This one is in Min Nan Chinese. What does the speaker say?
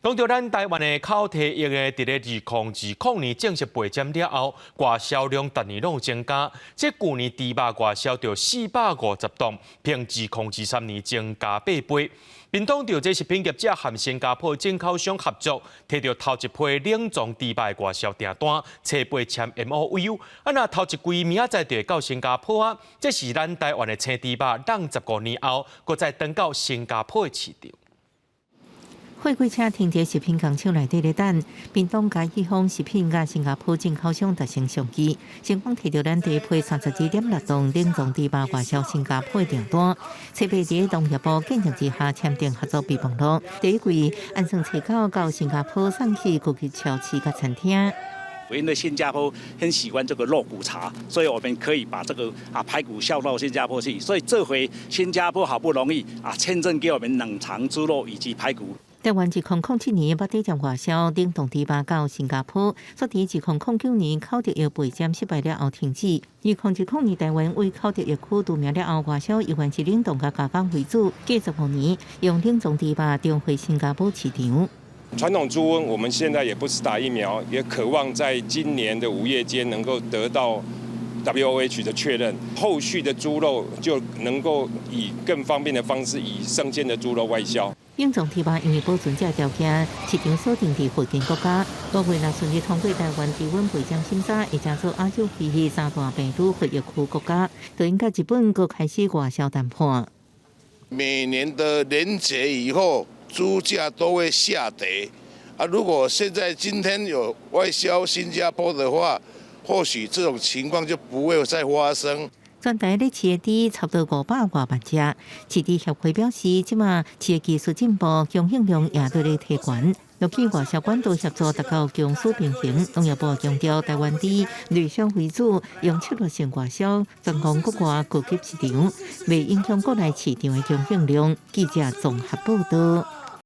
講到咱台灣的口蹄疫的，佇咧2020年正式背針了後，外銷量逐年攏有增加。這舊年豬肉外銷著450噸，比2023年增加8倍。屏東著這食品業者和新加坡進口商合作，提著頭一批冷藏豬肉的外銷訂單，初步簽 MOU。啊，若頭一季明仔載就會到新加坡啊，這是咱台灣的青豬肉，65年後，閣再轉到新加坡的市場。貨櫃車停佇食品工廠內底咧等，屏東嘉義豐食品佮新加坡進口商達成協議，成功提著咱第一批32.6噸冷藏豬肉外銷新加坡的訂單。初步佇農業部見證之下簽訂合作備忘錄，第一季按算初九到新加坡送去高級超市佮餐廳。因為新加坡很喜歡這個肉骨茶，所以我們可以把這個排骨銷到新加坡去。所以這回新加坡好不容易簽證給我們冷藏豬肉以及排骨。台灣2007年捌底針外銷冷凍豬肉到新加坡，煞佇2009年口蹄疫背針失敗了後停止。2010年台灣為口蹄疫區除名了後，外銷猶原是冷凍佮加工為主。過15年用冷藏豬肉重回新加坡市場。傳統豬瘟，我們現在也不是打疫苗，也渴望在今年的5月間能夠得到 WOH 的確認，後續的豬肉就能夠以更方便的方式，以生鮮的豬肉外銷。冷藏豬肉因為保存這條件，市場鎖定佇附近國家。5月若順利通過台灣豬瘟背針審查，會成做亞洲區域三大病毒血疫區國家，就應佮日本閣開始外銷談判。每年的年節以後，豬價都會下跌。啊，如果現在今天有外銷新加坡的話，或許這種情況就不會再發生。全台咧飼的豬差不多500外萬隻，飼豬協會表示，這馬飼的技術進步，供應量也佇咧提懸。落去外銷管道協助達到供需平衡。農業部強調，台灣豬內銷為主，用策略性外銷，專攻國外高級市場，袂影響國內市場的供應量。記者綜合報道。